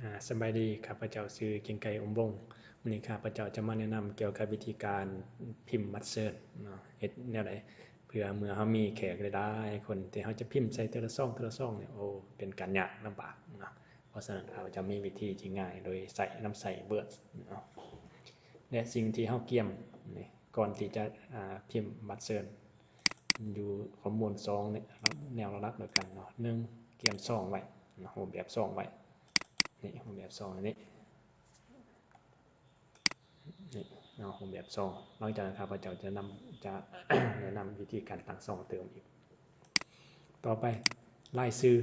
ອາ ສະບາຍດີ, ຂ້າພະເຈົ້າຊື່ ກິງໄກ່ ອົມວົງ. ມື້ນີ້ຂ້າພະເຈົ້າຈະມາແນະນຳກ່ຽວກັບວິທີການພິມບັດເຊີນເນາະ, ເຮັດແນວໃດເພື່ອເມື່ອເຮົາມີແຂກຫຼາຍໆຄົນ ທີ່ເຮົາຈະພິມໃສ່ແຕ່ລະຊອງ ແຕ່ລະຊອງນີ້ ໂອ້ ເປັນການຍາກລຳບາກເນາະ. ເພາະສະນັ້ນ ຂ້າພະເຈົ້າມີວິທີທີ່ງ່າຍ ໂດຍໃຊ້ ນຳໃຊ້ Word ເນາະ ແລະ ສິ່ງທີ່ເຮົາກຽມນີ້ ກ່ອນທີ່ຈະ ອາ ພິມບັດເຊີນ ຢູ່ຂໍ້ມູນສອງແນວຫຼັກໆດ້ວຍກັນເນາະ. ໜຶ່ງ ກຽມຊອງໄວ້ເນາະ, ຮູບແບບຊອງໄວ້. ນີ້ ຮູບແບບຊອງນີ້ ນີ້ເນາະ, ຮູບແບບຊອງ. ຫຼັງຈາກນັ້ນ ຂ້າພະເຈົ້າຈະນຳ ຈະແນະນຳວິທີການຕັ້ງຊອງເຕີມອີກ. ຕໍ່ໄປ ລາຍຊື່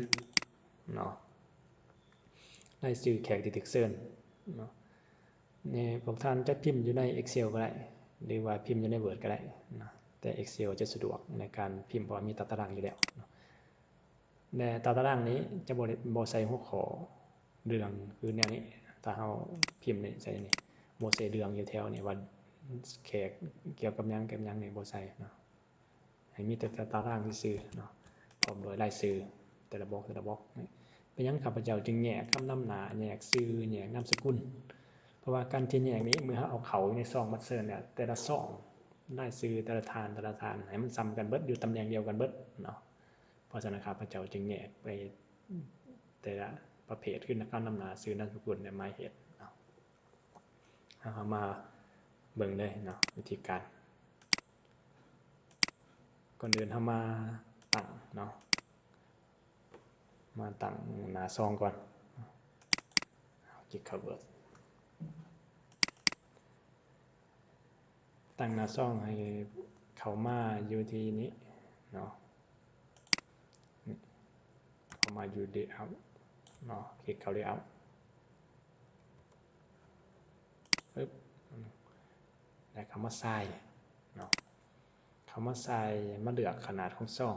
ເນາະ, ລາຍຊື່ແຂກທີ່ຖືກເຊີນເນາະ. ນີ້ ພວກທ່ານຈະພິມຢູ່ໃນ Excel ກໍໄດ້ ຫຼືວ່າພິມຢູ່ໃນ Word ກໍໄດ້ເນາະ, ແຕ່ Excel ຈະສະດວກໃນການພິມ ເພາະວ່າມີຕາຕະລາງຢູ່ແລ້ວເນາະ. ແລະ ຕາຕະລາງນີ້ຈະບໍ່ໄດ້ ບໍ່ໃສ່ຫົວຂໍ້ເລື່ອງຄືແນວນີ້. ຖ້າເຮົາພິມນີ້ໃສ່ນີ້ ບໍ່ໃສ່ເລື່ອງຢູ່ແຖວນີ້ວ່າແຂກກ່ຽວກັບຫຍັງກັບຫຍັງນີ້ ບໍ່ໃສ່ເນາະ. ໃຫ້ມີແຕ່ຕາຕະລາງຊື່ໆເນາະ ພ້ອມດ້ວຍລາຍຊື່ແຕ່ລະບລັອກ ແຕ່ລະບລັອກ. ເປັນຫຍັງຂ້າພະເຈົ້າຈຶ່ງແຍກຄຳນຳໜ້າ ແຍກຊື່ ແຍກນາມສະກຸນ? ເພາະວ່າການທີ່ແຍກນີ້ ເມື່ອເຮົາເອົາເຂົ້າຢູ່ໃນຊອງບັດເຊີນແລ້ວ ແຕ່ລະຊອງ ລາຍຊື່ແຕ່ລະທ່ານ ແຕ່ລະທ່ານ ໃຫ້ມັນສ່ຳກັນເບິດ ຢູ່ຕຳແໜ່ງດຽວກັນເບິດເນາະ. ເພາະສະນັ້ນ ຂ້າພະເຈົ້າຈຶ່ງແຍກໄປແຕ່ລະປະເພດ ຄືຄຳນຳໜ້າ ຊື່ ນາມສະກຸນ ແລະ ໝາຍເຫດເນາະ. ເຮົາມາເບິ່ງເລີຍເນາະ ວິທີການ. ກ່ອນອື່ນເຮົາມາຕັ້ງເນາະ, ມາຕັ້ງໜ້າຊອງກ່ອນ. ຄລິກເຂົ້າ Word, ຕັ້ງໜ້າຊອງໃຫ້ເຂົ້າມາຢູ່ທີ່ນີ້ເນາະ, ນີ້ ເຂົ້າມາຢູ່ Layout ເນາະ, ຄລິກເຂົ້າ Layout ປຶບ ແລ້ວເຂົ້າມາ Size ເນາະ, ເຂົ້າມາ Size ມາເລືອກຂະໜາດຂອງຊອງ.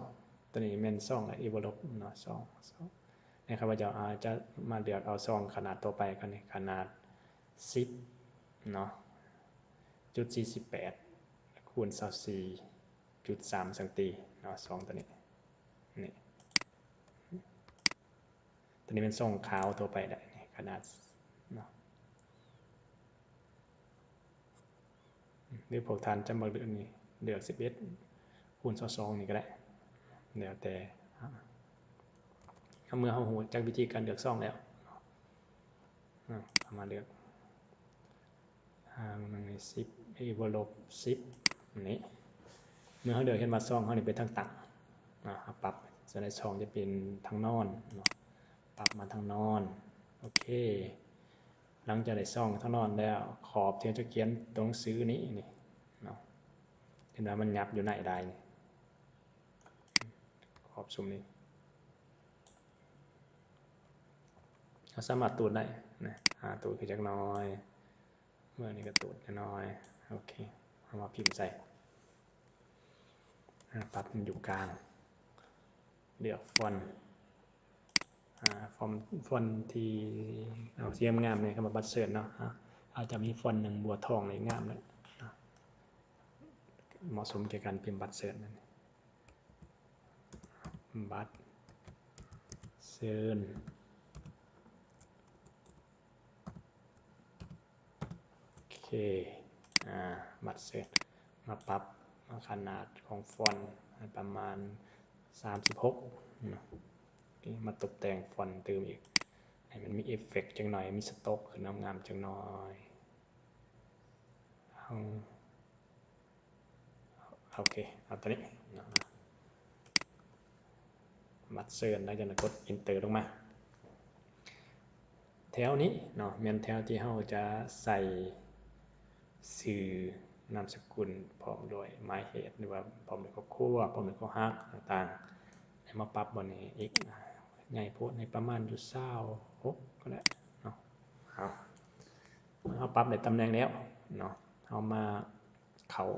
ຕົວນີ້ແມ່ນຊອງ Envelope ເນາະ, ຊອງ ຊອງ. ນີ້ຂ້າພະເຈົ້າອາດຈະມາເລືອກເອົາຊອງຂະໜາດທົ່ວໄປກ່ອນ, ນີ້ຂະໜາດສິບເນາະ ຈຸດສີ່ສິບແປດ ຄູນຊາວສີ່ຈຸດສາມຊັງຕີເນາະ, ຊອງຕົວນີ້ ນີ້ ຕົວນີ້ແມ່ນຊອງຂາວທົ່ວໄປໄດ້ ນີ້ ຂະໜາດເນາະ. ຫຼືພວກທ່ານຈະມາເລືອກນີ້ ເລືອກສິບເອັດຄູນຊາວສອງນີ້ກໍໄດ້ ແລ້ວແຕ່. ເມື່ອເຮົາຮູ້ຈັກວິທີການເລືອກຊອງແລ້ວ ເຮົາມາເລືອກ ອາ ໜຶ່ງໃນສິບ Envelope ສິບ ນີ້. ເມື່ອເຮົາເລືອກເຫັນວ່າຊອງເຮົານີ້ເປັນທາງຕັ້ງເນາະ, ເຮົາປັບ ສ່ວນໃນຊອງຈະເປັນທາງນອນເນາະ, ປັບມາທາງນອນ. ໂອເຄ, ຫຼັງຈາກໄດ້ຊອງທາງນອນແລ້ວ ຂອບທີ່ເຮົາຈະຂຽນຕົວໜັງສືນີ້ ນີ້ເນາະ, ເຫັນວ່າມັນຫຍັບຢູ່ໃນໄດ້ນີ້ ຂອບຊຸມນີ້ ເຮົາສາມາດຕູດໄດ້ນະ, ຫາຕູດຂຶ້ນຈັກໜ່ອຍ. ເມື່ອນີ້ກໍຕູດໜ້ອຍ. ໂອເຄ, ເອົາມາພິມໃສ່ ປັບມັນຢູ່ກາງ, ເລືອກຟອນ ອາ ຟອນ ຟອນທີ່ເອົາສີງາມໆນີ້ ຄຳວ່າບັດເຊີນເນາະ, ອາ ອາດຈະມີຟອນໜຶ່ງບົວທອງນີ້ງາມເນາະ, ເໝາະສົມແກ່ການພິມບັດເຊີນ. ບັດເຊີນ ໂອເຄ, ອາ ບັດເຊີນ ມາປັບ ມາຂະໜາດຂອງຟອນໃຫ້ປະມານສາມສິບຫົກເນາະ, ມາຕົບແຕ່ງຟອນຕື່ມອີກ ໃຫ້ມັນມີເອຟເຟັກຈັກໜ່ອຍ ມີສະໂຕກຂຶ້ນງາມໆຈັກໜ່ອຍ. ເຮົາ ໂອເຄ, ເອົາຕົວນີ້ເນາະ, ບັດເຊີນ ຫຼັງຈາກນັ້ນກົດ Enter ລົງມາ. ແຖວນີ້ເນາະ ແມ່ນແຖວທີ່ເຮົາຈະໃສ່ຊື່ ນາມສະກຸນ ພ້ອມດ້ວຍໝາຍເຫດ ຫຼືວ່າພ້ອມດ້ວຍຄອບຄົວ ພ້ອມດ້ວຍຄົນຮັກຕ່າງໆ. ໃຫ້ມາປັບບ່ອນນີ້ອີກ, ໃຫຍ່ໂພດ ໃຫ້ປະມານຢູ່ຊາວຫົກກໍໄດ້ເນາະ. ເຮົາ ເຮົາປັບໄດ້ຕຳແໜ່ງແລ້ວເນາະ, ເຮົາມາເຂົ້າ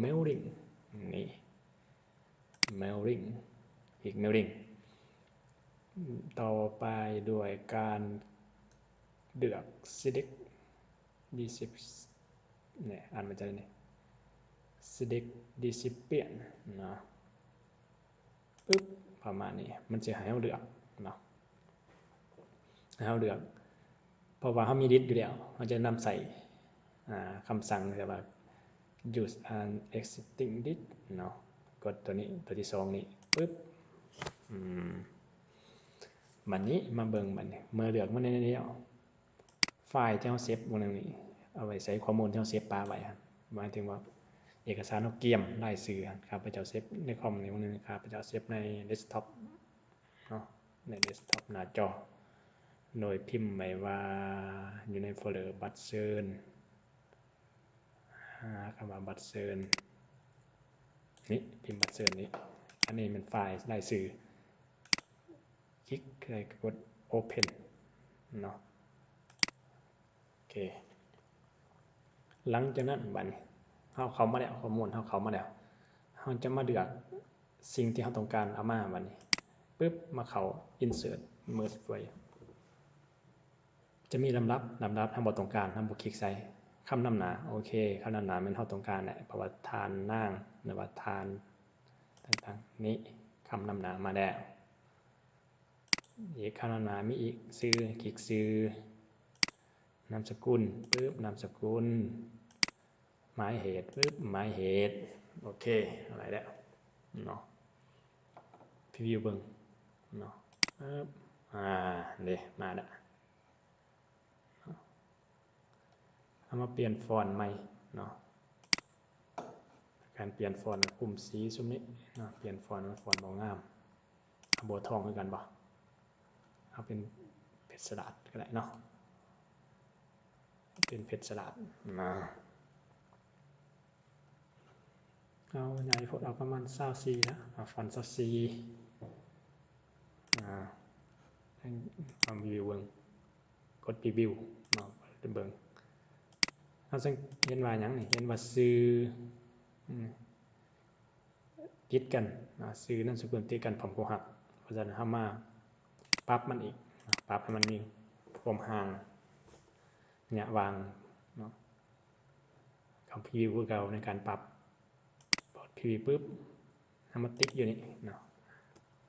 Mailing ນີ້ Mailing, Click Mailing. ຕໍ່ໄປດ້ວຍການເລືອກ Select Recipient ນີ້ ອ່ານມາຈາກນີ້ Select Recipient ເນາະ. ປຶບ ປະມານນີ້ ມັນຊິໃຫ້ເຮົາເລືອກເນາະ, ໃຫ້ເຮົາເລືອກ ພາະວ່າເຮົາມີດິດຢູ່ແລ້ວ ເຮົາຈະນຳໃຊ້ ອາ ຄຳສັ່ງທີ່ວ່າ use an existing disk ເນາະ ກົດຕົວນີ້ ຕົວທີສອງນີ້ ປຶບ ອືມ ບັດນີ້ມາເບິ່ງ ບັດນີ້ເມື່ອເລືອກມາໃນນີ້ແລ້ວ ໄຟລ໌ທີ່ເຮົາເຊບໝ່ອງໜຶ່ງນີ້ ເອົາໄວ້ໃສ່ຂໍ້ມູນທີ່ເຮົາເຊບປະໄວ້ຫັ້ນ ໝາຍເຖິງວ່າເອກະສານເຮົາກຽມລາຍຊື່ຫັ້ນ ຂ້າພະເຈົ້າເຊບໃນຄອມນີ້ໝ່ອງໜຶ່ງ ຂ້າພະເຈົ້າເຊບໃນເດັສທັອບເນາະ ໃນເດັສທັອບໜ້າຈໍ ໂດຍພິມໄວ້ວ່າ ຢູ່ໃນໂຟລເດີບັດເຊີນ ຫາຄຳວ່າບັດເຊີນ ນີ້ ພິມບັດເຊີນນີ້ ອັນນີ້ແມ່ນໄຟລ໌ລາຍຊື່ ຄລິກໃສ່ ກົດ Open ເນາະ ໂອເຄ ຫຼັງຈາກນັ້ນບັດນີ້ ເຮົາເຂົ້າມາແລ້ວ ຂໍ້ມູນເຮົາເຂົ້າມາແລ້ວ ເຮົາຈະມາເລືອກສິ່ງທີ່ເຮົາຕ້ອງການເອົາມາ ບັດນີ້ ປຶບ ມາເຂົ້າ Insert Merge File ຈະມີລຳດັບ ລຳດັບເຮົາບໍ່ຕ້ອງການ ເຮົາບໍ່ຄລິກໃສ່ ຄຳນຳໜ້າ ໂອເຄ ຄຳນຳໜ້າແມ່ນເຮົາຕ້ອງການແຫຼະ ເພາະວ່າທ່ານ ນາງ ຫຼືວ່າທ່ານ ຕ່າງໆ ນີ້ ຄຳນຳໜ້າມາແລ້ວ ອີກ ຄຳນຳໜ້າມີອີກ ຊື່ ຄລິກຊື່ ນາມສະກຸນ ປຶບ ນາມສະກຸນ ໝາຍເຫດ ປຶບ ໝາຍເຫດ ໂອເຄ ໄດ້ແລ້ວເນາະ ພຣີວິວເບິ່ງເນາະ ອາ ເດ້ ມາແລ້ວ ເຮົາມາປ່ຽນຟອນໃໝ່ເນາະ ການປ່ຽນຟອນ ຄຸມສີຊຸມນີ້ເນາະ ປ່ຽນຟອນ ຟອນບໍ່ງາມ ເອົາບໍ່ທອງຄືກັນບໍ່ ເອົາເປັນເພັດສະຫຼາດກໍໄດ້ເນາະ ເປັນເພັດສະຫຼາດນະ ເອົາໃຫຍ່ໂພດ ເອົາປະມານຊາວສີ່ນະ ເອົາຟອນຊາວສີ່ ອາ ເອົາພຣີວິວເບິ່ງ ກົດພຣີວິວເນາະ ເບິ່ງ ເຮົາສັງເຫັນວ່າຫຍັງນີ້ ເຫັນວ່າຊື່ ອືມ ຕິດກັນນະ ຊື່ນາມສະກຸນຕິດກັນພ້ອມຄົງຫັກ ເພາະສະນັ້ນເຮົາມາປັບມັນອີກນະ ປັບໃຫ້ມັນມີຄວາມຫ່າງ ໄລຍະຫວ່າງເນາະ ເຂົ້າພຣີວິວຄືເກົ່າໃນການປັບ ເປີດພຣີວິວປຶບ ເຮົາມາຕິກຢູ່ນີ້ເນາະ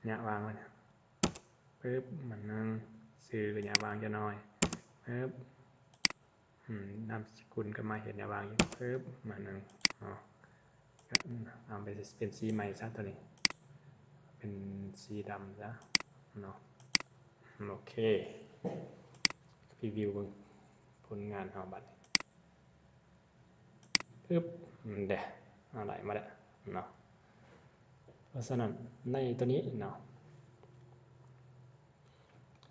ໄລຍະຫວ່າງມັນ ປຶບ ມັນໜຶ່ງ ຊື່ໄລຍະຫວ່າງຈັກໜ້ອຍ ປຶບ ອືມ ນາມສະກຸນກໍມາເຮັດແນວວາງອີກ ປຶບ ມາໜຶ່ງເນາະ ກໍເອົາໄປເປັນສີໃໝ່ຊະ ຕົວນີ້ເປັນສີດຳຊະເນາະ ໂອເຄ ພຣີວິວເບິ່ງຜົນງານເຮົາບັດນີ້ ປຶບ ເດ້ ເຮົາໄດ້ມາແລ້ວເນາະ ເພາະສະນັ້ນໃນຕົວນີ້ເນາະ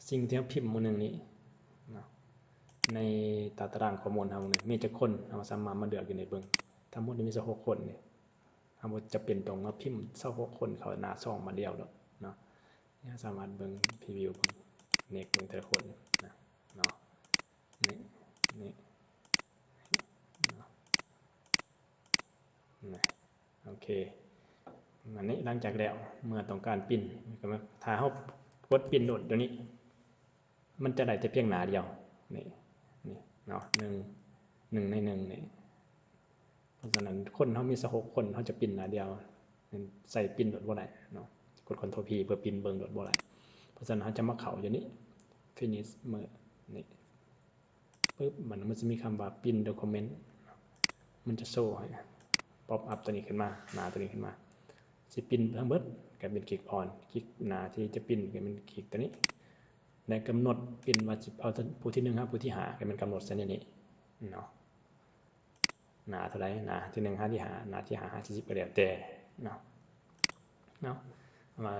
ສິ່ງທີ່ເຮົາພິມມື້ໜຶ່ງນີ້ເນາະ ໃນຕາຕະລາງຂໍ້ມູນເຮົານີ້ ມີຈັກຄົນ ເຮົາສາມາດມາເລືອກຢູ່ນີ້ເບິ່ງ ທັງໝົດມີຊາວຫົກຄົນນີ້ ເຮົາບໍ່ຈຳເປັນຕ້ອງມາພິມຊາວຫົກຄົນເຂົ້າໜ້າຊ່ອງບາດດຽວດອກເນາະ ເຮົາສາມາດເບິ່ງພຣີວິວເບິ່ງ ເນັກເບິ່ງແຕ່ລະຄົນນະເນາະ ນີ້ ນີ້ ເນາະ ນະ ໂອເຄ ອັນນີ້ຫຼັງຈາກແລ້ວ ເມື່ອຕ້ອງການປິ່ນ ກໍມາ ຖ້າເຮົາກົດປິ່ນໂດດຕົວນີ້ ມັນຈະໄດ້ແຕ່ພຽງໜ້າດຽວ ນີ້ ນີ້ເນາະ ໜຶ່ງ ໜຶ່ງໃນໜຶ່ງນີ້ ເພາະສະນັ້ນຄົນເຮົາມີຊາວຫົກຄົນ ເຮົາຈະປິ່ນໜ້າດຽວ ໃຊ້ປິ່ນໂດດບໍ່ໄດ້ເນາະ ກົດ Ctrl P ເພື່ອປິ່ນເບິ່ງໂດດບໍ່ໄດ້ ເພາະສະນັ້ນເຮົາຈະມາເຂົ້າຢູ່ນີ້ Finish Merge ນີ້ ປຶບ ມັນ ມັນຈະມີຄຳວ່າ Print Document ມັນຈະໂຊໃຫ້ pop up ຕົວນີ້ຂຶ້ນມາ ໜ້າຕົວນີ້ຂຶ້ນມາ ຊິປິ່ນທັງເບິດ ກໍແມ່ນຄລິກ On ຄລິກໜ້າທີ່ຈະປິ່ນ ກໍແມ່ນຄລິກຕົວນີ້ ແລະ ກຳນົດປິ່ນວ່າຊິເອົາຜູ້ທີໜຶ່ງຫາຜູ້ທີຫ້າ ກໍແມ່ນກຳນົດໃສ່ໃນນີ້ເນາະ ໜ້າເທົ່າໃດ ໜ້າທີໜຶ່ງຫາທີຫ້າ ໜ້າທີຫ້າຫາທີສິບ ກໍແລ້ວແຕ່ເນາະ ເນາະ ມາ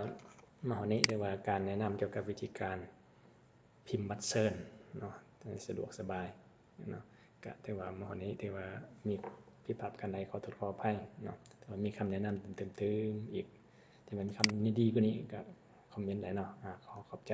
ມາຮອດນີ້ ຖືວ່າການແນະນຳກ່ຽວກັບວິທີການ ພິມບັດເຊີນເນາະ ໃຫ້ສະດວກສະບາຍເນາະ ກະຖືວ່າມື້ນີ້ຖືວ່າມີຜິດພາດປະການໃດ ຂໍໂທດຂໍອະໄພເນາະ ຖ້າວ່າມີຄຳແນະນຳເພີ່ມເຕີມອີກ ທີ່ມັນຄຳດີກວ່ານີ້ກະຄອມເມັນໄດ້ເນາະ ອາ ຂໍຂອບໃຈ.